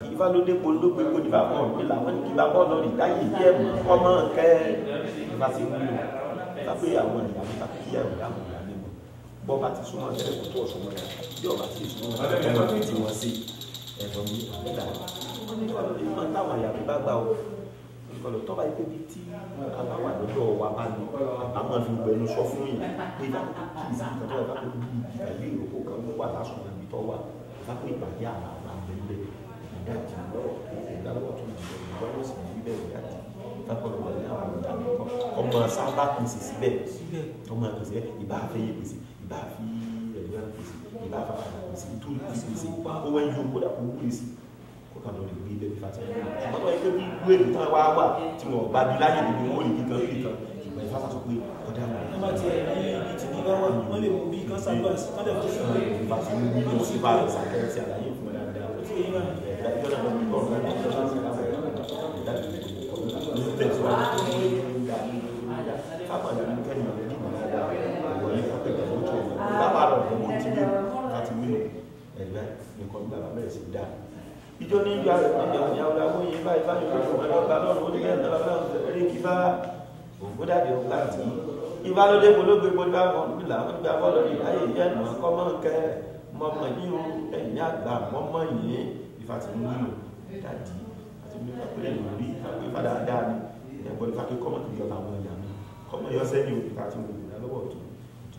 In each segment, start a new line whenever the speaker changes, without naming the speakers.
Ifá ló dé polo ló gbé kó nípa fún ọ̀rùn nílà wọ́n ní kí bàbá ọlọ́run ìdáyé yìí ẹ̀ mọ́ ọmọ kẹ́ Ifá ti ń wúlò. Ifá pé àwọn ìyá mi bá kí ẹ̀rù dáhùn ìyá mi mọ̀. Bọ́ bá ti súnmọ́ tẹ́lẹ̀ kó tó ọ̀sùn mọ́ bí ọba ti súnmọ́ tẹ́lẹ̀ kó tí wọ́n sí ẹ̀rọ mi nígbà. Wọ́n ní kọ́ lọ táwọn ìyá mi bá gbà ó. Ìkọlọ̀ tọ́ba yìí pé bí tí àbá wà lọ́dọ̀ wa bá lọ, a máa fi gbẹnu sọ fún yìí pé Ifá kò kí ìsìn kan tó wà Ifá kò bí igi tàbí ìrókò kan ló wà lásùn ibi tó wà. Ifá pé ìpàdé àwọn àgbà bẹ́ẹ̀ ìdájì lọ́wọ́ ìdálọ́wọ́ tó ń jẹ ìgbọ́wọ́ sì ní bẹ́ẹ̀ ìdájì Ifá kọ́ lọ́wọ́ ní àwọn ìdá ọmọ sábà pèsè síbẹ̀ ọmọ pèsè ìbá fẹ́ yé pèsè ìbá fi ẹ̀yọ́ pèsè ìbá fà pèsè tó pèsè ó wẹ́ yóò kó dà kó wúre sí kó kàn lọ lè gbé ilé Ifá tí wọ́n ṣùgbọ́n tó yẹ pé bí ìlú èdè tán wá wà tí wọ́n bá bí láyè níbi wọ́n rí kíkan kíkan ṣùgbọ́n Ifá sọ pé ọ̀dà wọn.
Wọ́n bá tiẹ̀ ní ibi tí bí bá wà wọ́n lè mú bí kan sábà sí kán dẹ̀ fi sí pé
Ifá ti ń wí lọ sí bá ṣàkẹ́sì àlàyé fún ẹ dáadáa.
Ó ti yé yín báyìí.
Ìjọ ní ìjọ àrẹ níbi àwọn ìyàwó àwọn yìí báyìí báyìí lóṣù wọn lọ bá lọ́rùn ó ní kẹ́hìn náà bá rí kí bá ògbódàdé ọgbà tí Ifá ló dé pológbé pológbé bá wọn nílà wọn nígbà bọ́ọ̀lù ní ayé ìyá ẹ̀nà kọ́mọ́ kẹ́ mọ́mọ́ yìí o ẹ̀yìn àgbà mọ́mọ́ yìí Ifá ti ń wúlò dàdí àti mímọ́ pẹ̀lẹ́ lórí Ifá pé Ifá dáadáa ni ẹ̀gbọ́n Ifá pé kọ́mọ́ tó yọ táwọn ìyá mi kọ́mọ́ yọ sẹ́yìn o Ifá ti ń wò lọ́wọ́ tó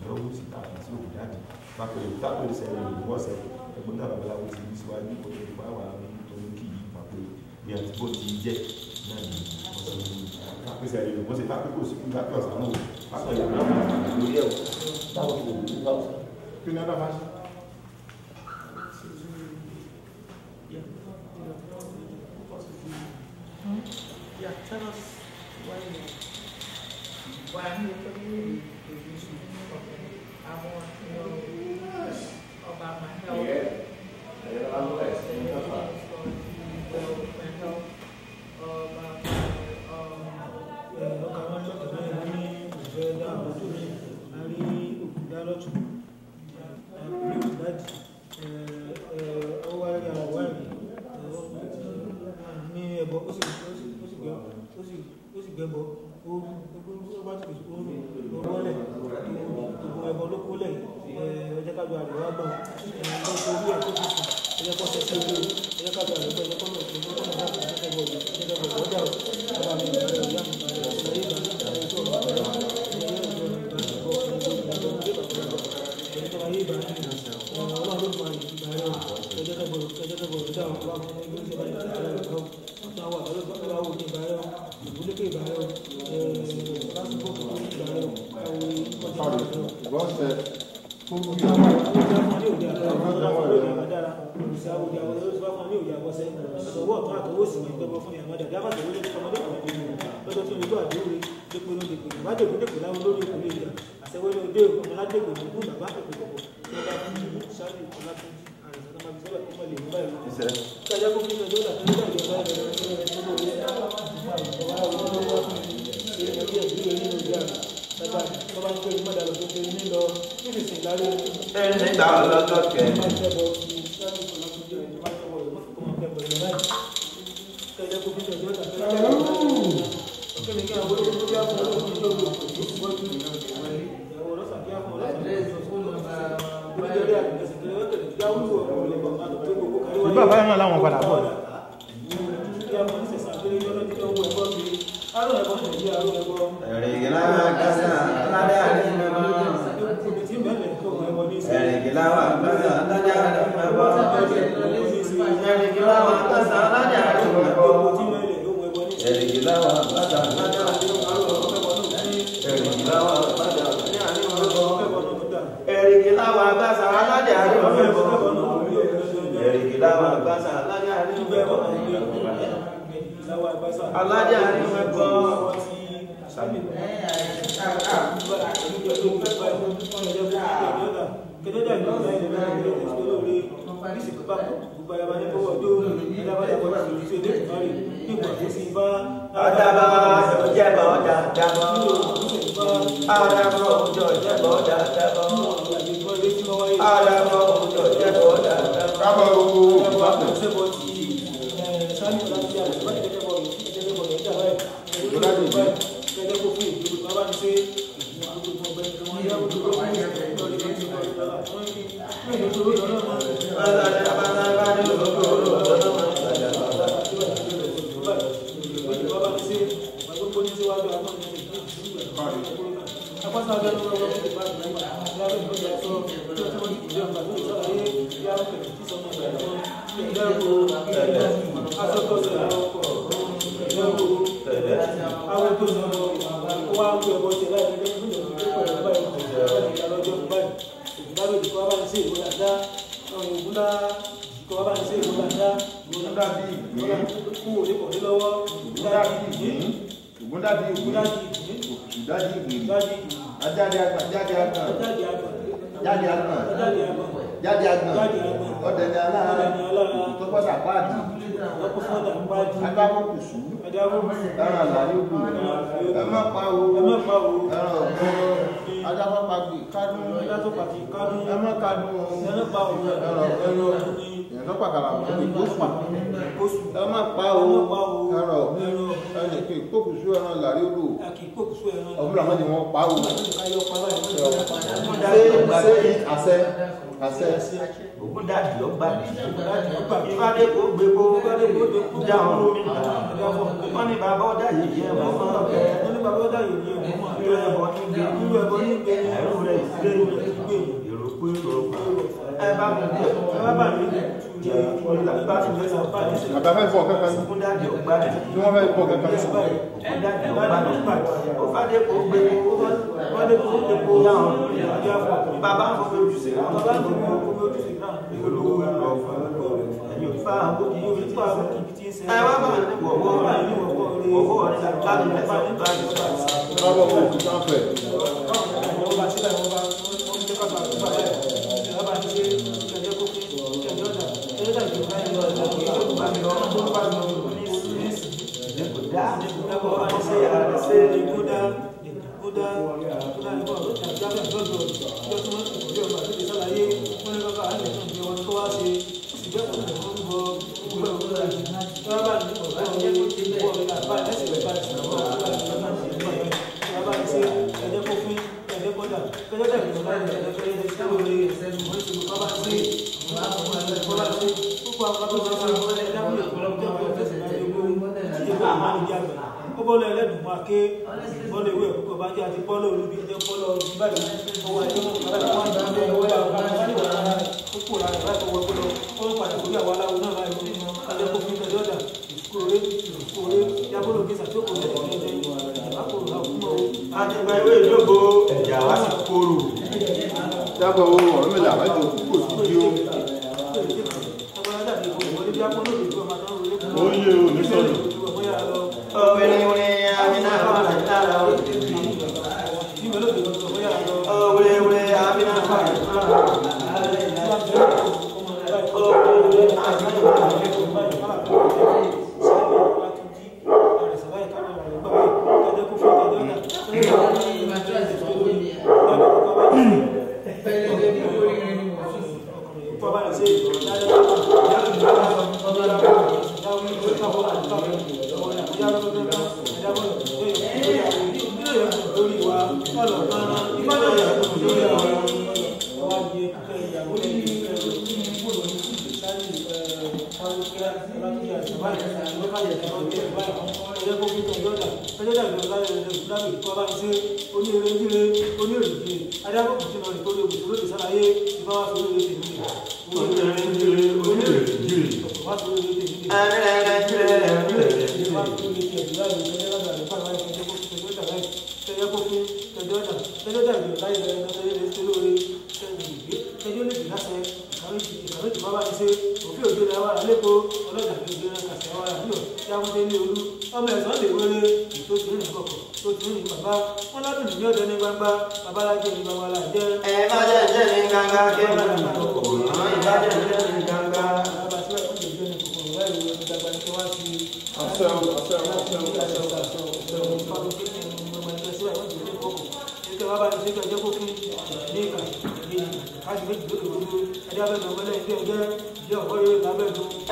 lọ́wọ́ sí tàbí sí òkú dàdí Ifá pé Ifá pé sẹ́yìn òwò ọ̀sẹ̀ ẹ̀gbọ́n tá babaláwo ti ní síwájú kó tó Ifá wà tó ń kì í Ifá pé bí àti bó ti jẹ́ náà ni wọ́n ti ń Ifá pé sẹ́yìn òwò ọ̀sẹ̀ Ifá pé kò sí Ifá pé ọ̀sán náà Ifá pé ìyàwó lórí ẹ̀ báwo ni òwò Ifá ọ̀sán.
Kí ni Adá máa ṣe?
Yeah, tell us why you
Why I'm here for you is okay. I want to know about my health. Everything is going to be well with my health. About my
Ọkà wọn lọ́tọ̀ náà wọ́n ní òfẹ́ dáàbò tó ní a rí òkúta lọ́tún a rí òkúta dì ó wá rí àwọn wáìnì ní ẹbọ ó sì gbẹbọ ó bá ti pèsè ó wọlé ògùn ẹbọ ló kólẹ̀ ẹjẹ́ kájọ àríwá gbà ó tó orí ẹ̀ tó fi sùn ẹjẹ́ kọ́ sẹ́sẹ́ orí ẹjẹ́ kájọ àríwá ẹjẹ́ kọ́ lọ́ọ̀ tó kọ́ lọ́ọ̀ ẹjẹ́ bọ̀ ẹjẹ́ bọ̀ ọjà ọba mi ìbàrẹ̀ ìyá mi ìbàrẹ̀ ìbàrẹ̀ ìbàrẹ̀ tó ọ̀rọ̀
Nígbà ọlọ́jọ́ kẹrin.
Bàbá yẹn náà láwọn padà bọ̀.
Ẹ̀rìngìláwà gbàsà aládé àríwá. Ẹ̀rìngìláwà gbàsà aládé àríwá. Ẹ̀rìngìláwà gbàsà aládé àríwá. Ẹ̀rìngìláwà gbàsà aládé àríwá. Ẹ̀rìngìláwà gbàsà aládé àríwá. Ẹ̀rìngìláwà gbàsà aládé àríwá. Ẹ̀rìngìláwà gbàsà aládé àríwá. Aládé àríwá gbọ́.
Adaba jẹ́bọ̀ dàdàbọ̀. Adaba òjò jẹ́bọ̀ dàdàbọ̀. Adaba òjò jẹ́bọ̀ dàdàbọ̀.
Kábọ̀ ooo.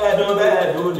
Ẹ̀dùn bẹ́ẹ̀ dùn.